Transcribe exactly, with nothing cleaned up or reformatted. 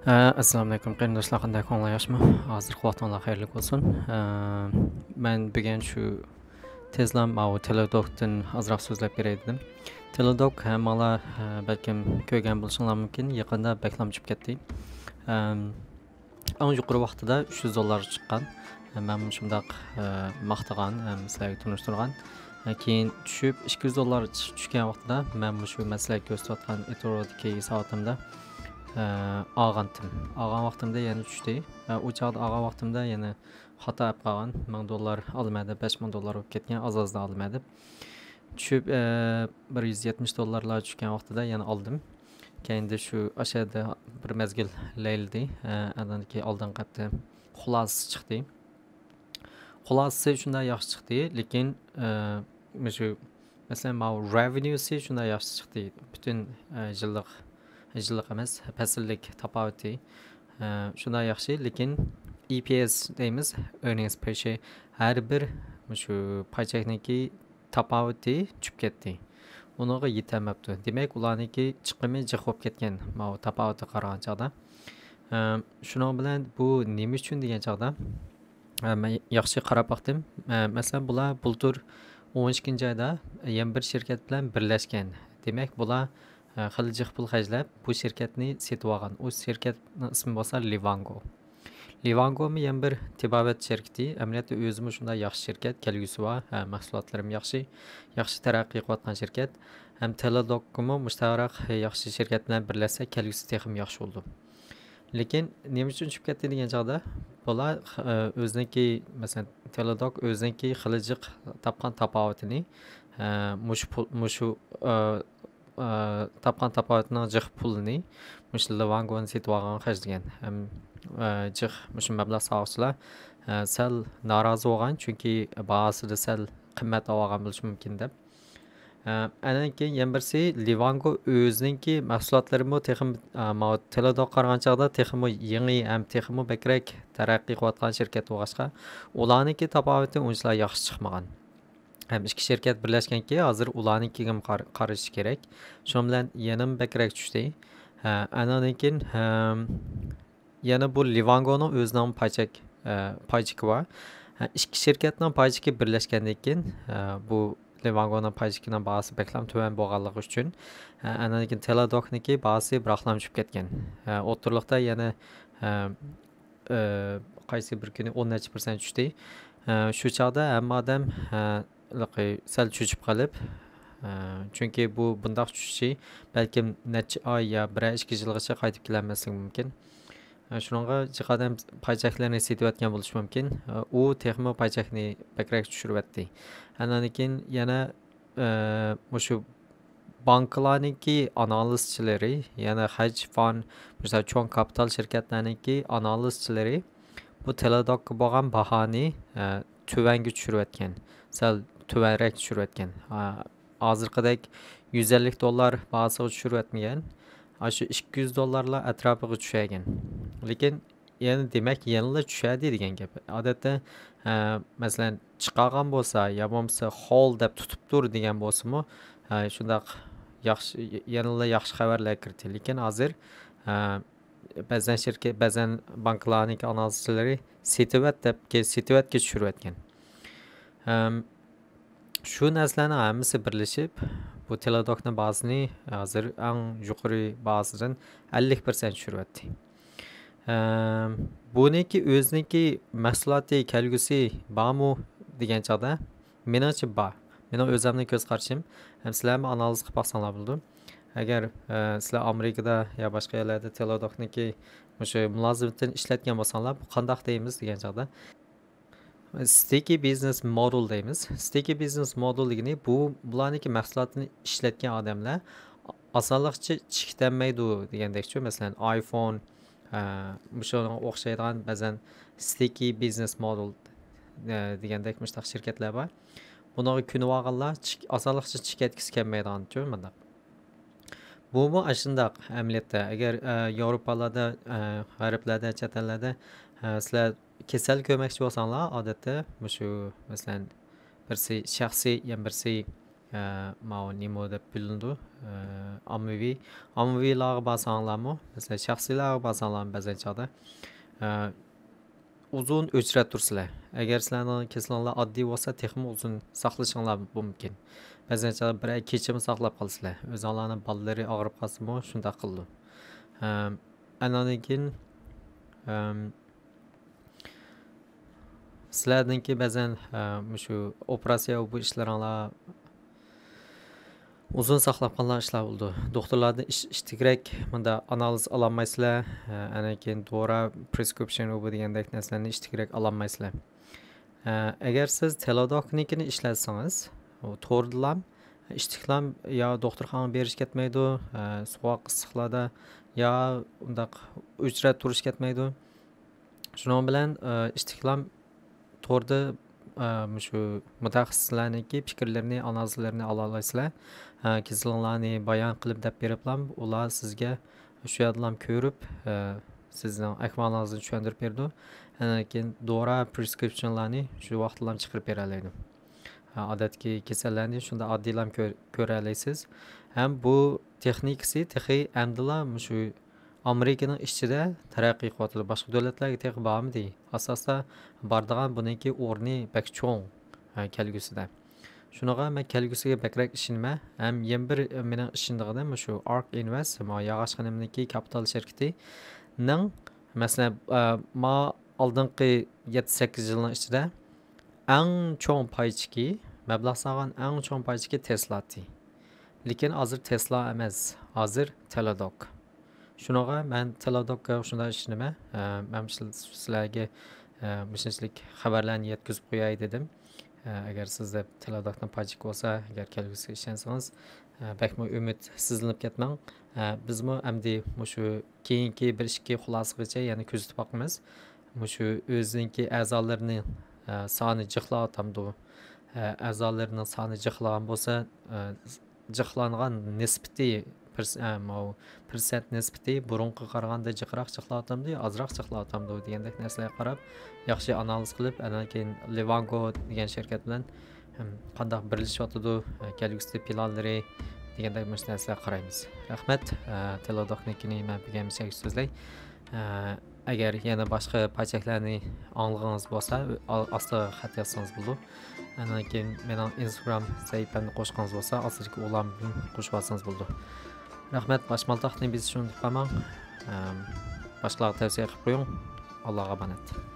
ئە، ئەسسالامۇئەلەيكۇم قېرىنداشلار، قانداق ئەھۋالىڭلار، ياخشىمۇ؟ ھازىر ۋاقتىڭلار خەيرلىك بولسۇن. ئە، مەن بۈگۈن شۇ تېزلا ماۋۇ تېلېدوكتىن ئازراق سۆزلەپ بېرەي دېدىم. تېلېدوك ھەممىڭلار، ئە، بەلكىم كۆرگەن بولۇشۇڭلار مۇمكىن، يېقىندا بەكلا چۈشۈپ كەتتى. ئەم، ئەڭ يۇقىرى ۋاقتىدا ئۈچ يۈز دوللارغا چىققان. ئە، مەنمۇ شۇنداق، ئە، ماختىغان، ئەم، سىلەرگە تونۇشتۇرغان. ئە، كېيىن چۈشۈپ، ئىككى يۈز دوللار چۈش-، چۈشكەن ۋاقتىدا مەنمۇ شۇ مەن سىلەرگە كۆرسىتىۋاتقان ئېترودىكى ھېساباتىمدا، ئە، ئالغانتىم. ئالغان ۋاقتىمدا يەنە چۈشتى. ئە، ئۇ چاغدا ئالغان ۋاقتىمدا يەنە خاتا ئەپ قالغان. مىڭ دوللار ئالىمەن دەپ، بەش مىڭ دوللار بولۇپ كەتكەن، ئاز-ئازدىن ئالىمەن دەپ. چۈشۈپ، ئە، بىر يۈز يەتمىش دوللارلار چۈشكەن ۋاقتىدا يەنە ئالدىم. كەينىدە شۇ ئاشەدە بىر مەزگىل لەيلىدى. ئە، ئاندىن كېيىن ئالدىنقى ھەپتە خۇلاسىسى چىقتى. خۇلاسىسى شۇنداق ياخشى چىقتى، لېكىن، ئە، مۇشۇ، مەسىلەن، ماۋۇ رېۋېنيۇسى شۇنداق ياخشى چىقتى. پۈتۈن، ئە، يىللىق، يىللىق ئەمەس، پەسىللىك تاپاۋىتى، ئە، شۇنداق ياخشى، لېكىن ئى پى ئېس دەيمىز، ئېرنىڭس پېر شېر، ھەر بىر مۇشۇ پاي چېكنىڭكى تاپاۋىتى چۈشۈپ كەتتى. ئۇنىڭغا يېتەلمەپتۇ. دېمەك، ئۇلارنىڭكى چىقىمى جىق بولۇپ كەتكەن، ماۋۇ تاپاۋىتىگە قارىغان چاغدا. ئە، شۇنىڭ بىلەن بۇ نېمە ئۈچۈن دېگەن چاغدا، ئە، مەن ياخشى قاراپ باقتىم. ئە، مەسىلەن، بۇلار بۇلتۇر ئون ئىككىنچى ئايدا يەنە بىر شىركەت بىلەن بىرلەشكەن. دېمەك، بۇلار، ئە، خېلى جىق پۇل خەجلەپ، بۇ شىركەتنى سېتىۋالغان. ئۇ شىركەتنىڭ ئىسمى بولسا لىۋانگو. لىۋانگومۇ يەنە بىر تېبابەت شىركىتى. ئەمەلىيەتتە ئۆزىمۇ شۇنداق ياخشى شىركەت، كەلگۈسى بار، ھە، مەھسۇلاتلىرىمۇ ياخشى، ياخشى تەرەققىي قىلىۋاتقان شىركەت. ھەم تېلېدوكمۇ مۇشۇنداقراق ياخشى شىركەت بىلەن بىرلەشسە، كەلگۈسى تېخىمۇ ياخشى بولىدۇ. لېكىن نېمە ئۈچۈن چۈشۈپ كەتتى دېگەن چاغدا، بۇلار، ئە، ئۆزىنىڭكى، مەسىلەن، تېلېدوك ئۆزىنىڭكى خېلى جىق تاپقان تاپاۋىتىنى، ئە، مۇشۇ پۇل، مۇشۇ، ئە، ئە، تاپقان تاپاۋىتىنىڭ جىق پۇلىنى مۇشۇ لىۋانگونى سېتىۋالغانغا خەجلىگەن. ھەم، ئە، جىق مۇشۇ مەبلەغ سالغۇچىلار، ئە، سەل نارازى بولغان، چۈنكى باھاسىدا سەل قىممەت ئالغان بولۇشى مۇمكىن دەپ. ئە، ئاندىن كېيىن يەنە بىرسى، لىۋانگو ئۆزىنىڭكى مەھسۇلاتلىرىمۇ تېخىمۇ، ئە، ماۋۇ تېلېدوكقا قارىغان چاغدا تېخىمۇ يېڭى ھەم تېخىمۇ بەكرەك تەرەققىي قىلىۋاتقان شىركەت بولغاچقا، ئۇلارنىڭكى تاپاۋىتى ئۇنچىلا ياخشى چىقمىغان. ھەم ئىككى شىركەت بىرلەشكەنكى، ھازىر ئۇلارنىڭكىگىمۇ قار-، قارىشى كېرەك. شۇنىڭ بىلەن يەنىمۇ بەكرەك چۈشتى. ھە، ئاندىن كېيىن، ھەم، يەنە بۇ لىۋانگونىڭ ئۆزىنىڭ پاي چېك-، ئە، پاي چېكى بار. ھە، ئىككى شىركەتنىڭ پاي چېكى بىرلەشكەندىن كېيىن، ئە، بۇ لىۋانگونىڭ پاي چېكىنىڭ باھاسى بەكلا تۆۋەن بولغانلىقى ئۈچۈن، ھە، ئاندىن كېيىن تېلېدوكنىڭكى باھاسى بىراقلا چۈشۈپ كەتكەن. ھە، ئوتتۇرىلىقتا يەنە، ھە، ئە، قايسى بىر كۈنى ئون نەچچە پىرسەنت چۈشتى. ئە، شۇ چاغدا ھەممە ئادەم، ئە، ھېلىقى سەل چۆچۈپ قېلىپ، ئە، چۈنكى بۇ بۇنداق چۈشۈشى بەلكىم نەچچە ئاي يا بىرەر ئىككى يىلغىچە قايتىپ كېلەلمەسلىكى مۇمكىن. ئە، شۇنىڭغا جىق ئادەم پاي چەكلىرىنى سېتىۋەتكەن بولۇشى مۇمكىن. ئە، ئۇ تېخىمۇ پاي چەكنى بەكرەك چۈشۈرۈۋەتتى. ئاندىن كېيىن يەنە، ئە، مۇشۇ بانكىلارنىڭكى ئانالىزچىلىرى، يەنى ھېج فاند، مىسال، چوڭ كاپىتال شىركەتلەرنىڭكى ئانالىزچىلىرى بۇ تېلېدوكقا بولغان باھانى، ئە، تۆۋەنگە چۈشۈرۈۋەتكەن، سەل تۆۋەنرەك چۈشۈرۈۋەتكەن. ئا، ھازىرقىدەك يۈز ئەللىك دوللار باھاسىغا چۈشۈرۈۋەتمىگەن، ئاشۇ ئىككى يۈز دوللارلار ئەتراپىغا چۈشەرگەن. لېكىن يەنە دېمەك، يەنىلا چۈشەدى دېگەن گەپ. ئادەتتە، ئە، مەسىلەن، چىقارغان بولسا يا بولمىسا hold دەپ تۇتۇپ تۇر دېگەن بولسىمۇ، ئە، شۇنداق ياخشى، يەنىلا ياخشى خەۋەرلەر كىردى. لېكىن ھازىر، ئە، بەزەن شىركەت، بەزەن بانكىلارنىڭكى ئانالىزچىلىرى سېتىۋەت دەپ، سېتىۋەتكە چۈشۈرۈۋەتكەن. ئەم، شۇ نەرسىلەرنىڭ ھەممىسى بىرلىشىپ، بۇ تېلېدوكنىڭ باھاسىنى ھازىر ئەڭ يۇقىرى باھاسىدىن ئەللىك پىرسەنت چۈشۈرۈۋەتتى. ئەم، بۇنىڭكى ئۆزىنىڭكى مەھسۇلاتى، كەلگۈسى بارمۇ دېگەن چاغدا، مېنىڭچە بار. مېنىڭ ئۆزۈمنىڭ كۆز قارىشىم. ھەم سىلەرمۇ ئانالىز قىلىپ باقساڭلار بولىدۇ. ئەگەر، ئە، سىلەر ئامېرىكىدا يا باشقا يەرلەردە تېلېدوكنىڭكى مۇشۇ مۇلازىمىتىنى ئىشلەتكەن بولساڭلار، بۇ قانداق دەيمىز دېگەن چاغدا، ستىكى بىزنېس مودېل دەيمىز. ستىكى بىزنېس مودېل دېگىنى بۇ، بۇلارنىڭكى مەھسۇلاتىنى ئىشلەتكەن ئادەملەر ئاسانلىقچە چىكىتەلمەيدۇ دېگەندەكچۇ. مەسىلەن، ئايفون، ئە، مۇشۇنىڭغا ئوخشايدىغان بەزەن ستىكى بىزنېس مودېل، ئە، دېگەندەك مۇشۇنداق شىركەتلەر بار. بۇنىڭغا كۆنۈۋالغانلار چىك-، ئاسانلىقچە چىكىتكىسى كەلمەيدىغانچۇ مۇنداق. بۇمۇ ئاشۇنداق ئەمەلىيەتتە. ئەگەر، ئە، ياۋروپالاردا، ئە، غەربلەردە، چەت ئەللەردە، ئە، سىلەر كېسەل كۆرمەكچى بولساڭلار، ئادەتتە مۇشۇ، مەسىلەن، بىرسى شەخسىي، يەنە بىرسى، ئە، ماۋۇ نېمو دەپ بىلىنىدۇ. ئە، ئاممىۋى، ئاممىۋىلارغا بارساڭلارمۇ، مەسىلەن، شەخسىيلارغا بارساڭلارمۇ بەزەن چاغدا، ئە، ئۇزۇن ئۆچرەت تۇرىسىلەر. ئەگەر سىلەرنىڭ كېسىلىڭلار ئاددىي بولسا، تېخىمۇ ئۇزۇن ساقلىشىڭلار مۇمكىن. بەزەن چاغدا بىرەر كېچىمۇ ساقلاپ قالىسىلەر. ئۆزۈڭلارنىڭ بالىلىرى ئاغرىپ قالسىمۇ شۇنداق قىلىدۇ. ئەم، ئاندىن كېيىن، ئەم، سىلەرنىڭكى بەزەن، ئە، مۇشۇ ئوپېراتسىيە بۇ ئىشلىرىڭلار ئۇزۇن ساقلاپ قالغان ئىشلار بولىدۇ. دوختۇرلاردىن ئىش-، ئىشتىكرەك مۇنداق ئانالىز ئالالمايسىلەر، ئە، ئاندىن كېيىن دورا، پرېسكرىپشن بۇ دېگەندەك نەرسىلەرنى ئىشتىكرەك ئالالمايسىلەر. ئە، ئەگەر سىز تېلېدوكنىڭكىنى ئىشلەتسىڭىز، ئۇ توردىلام، ئىشتىكلام يا دوختۇرخانىغا بېرىش كەتمەيدۇ، ئە، سوغۇق ئىسسىقلاردا يا ئۇنداق ئۆچرەت تۇرۇش كەتمەيدۇ. شۇنىڭ بىلەن، ئە، ئىشتىكلام توردا، ئە، مۇشۇ مۇتەخەسسىسلەرنىڭكى پىكىرلىرىنى، ئانالىزلىرىنى ئالالايسىلەر. ئە، كېسىلىڭلارنى بايان قىلىپ دەپ بېرىپلام، ئۇلار سىزگە شۇ يەردىلام كۆرۈپ، ئە، سىزنىڭ ئەھۋالىڭىزنى چۈشەندۈرۈپ بېرىدۇ. ئاندىن كېيىن دورا، پرېسكرىپشنلارنى شۇ ۋاقىتلام چىقىرىپ بېرەلەيدۇ. ئادەتتىكى كېسەللەرنى شۇنداق ئاددىيلام كۆ-، كۆرەلەيسىز. ھەم بۇ تېخنىكىسى تېخى ئەمدىلا مۇشۇ ئامېرىكىنىڭ ئىچىدە تەرەققىي قىلىۋاتىدۇ. باشقا دۆلەتلەرگە تېخى بارمىدى. ئاساستا بارىدىغان بۇنىڭكى ئورنى بەك چوڭ، ھە، كەلگۈسىدە. شۇنىڭغا مەن كەلگۈسىگە بەكرەك ئىشىنىمەن. ھەم يەنە بىر مېنىڭ ئىشىنىدىغىنىم مۇشۇ ئارك ئىنۋېست، ما ياغاچخانىمنىڭكى كاپىتال شىركىتى نىڭ، مەسىلەن، ئە، ما ئالدىنقى يەتتە سەككىز يىلنىڭ ئىچىدە ئەڭ چوڭ پايچىكى، مەبلەغ سالغان ئەڭ چوڭ پايچىكى تېسلا ئىدى. لېكىن ھازىر تېسلا ئەمەس، ھازىر تېلېدوك. شۇنىڭغا مەن تېلېدوكقا شۇنداق ئىشىنىمەن. ئە، مەن شۇ-، سىلەرگە، ئە، مۇشۇنچىلىك خەۋەرلەرنى يەتكۈزۈپ قوياي دېدىم. ئە، ئەگەر سىزدە تېلېدوكنىڭ پايچىكى بولسا، ئەگەر كەلگۈسىگە ئىشەنسىڭىز، ئە، بەكمۇ ئۈمىدسىزلىنىپ كەتمەڭ. ئە، بىزمۇ ئەمدى مۇشۇ كېيىنكى بىر ئىككى خۇلاسىغىچە يەنە كۆزىتىپ باقىمىز. مۇشۇ ئۆزىنىڭكى ئەزالىرىنى، ئە، سانى جىقلاۋاتامدۇ؟ ئە، ئەزالىرىنىڭ سانى جىقلىغان بولسا، ئە، جىقلانغان نىسبىتى، پىرس-، ئە، ماۋۇ پىرسەنت نىسبىتى بۇرۇنقىغا قارىغاندا جىقراق جىقلاۋاتامدۇ، ئازراق جىقلاۋاتامدۇ دېگەندەك نەرسىلەرگە قاراپ، ياخشى ئانالىز قىلىپ، ئاندىن كېيىن لىۋانگو دېگەن شىركەت بىلەن، ھىم، قانداق بىرلىشىۋاتىدۇ، ئە، كەلگۈسىدە پىلانلىرى دېگەندەك مۇشۇ نەرسىلەرگە قارايمىز. رەھمەت. ئە، تېلېدوكنىڭكىنى مەن بۈگۈن مۇشۇ يەرگىچە سۆزلەي. ئە، ئەگەر يەنە باشقا پايچەكلەرنى ئاڭلىغىڭىز بولسا، ئا-، ئاستىغا خەت يازسىڭىز بولىدۇ. ئاندىن كېيىن مېنىڭ ئىنستاگرام سەھىپەمنى قوشقىڭىز بولسا، ئاستىدىكى ئۇلان بىلەن قوشۇپ ئالسىڭىز بولىدۇ. رەھمەت، باش مالتاقنى بېسىشنى ئۇنتۇپ قالماڭ. ئەم، باشقىلارغا تەۋسىيە قىلىپ قويۇڭ. ئاللاغا ئامانەت.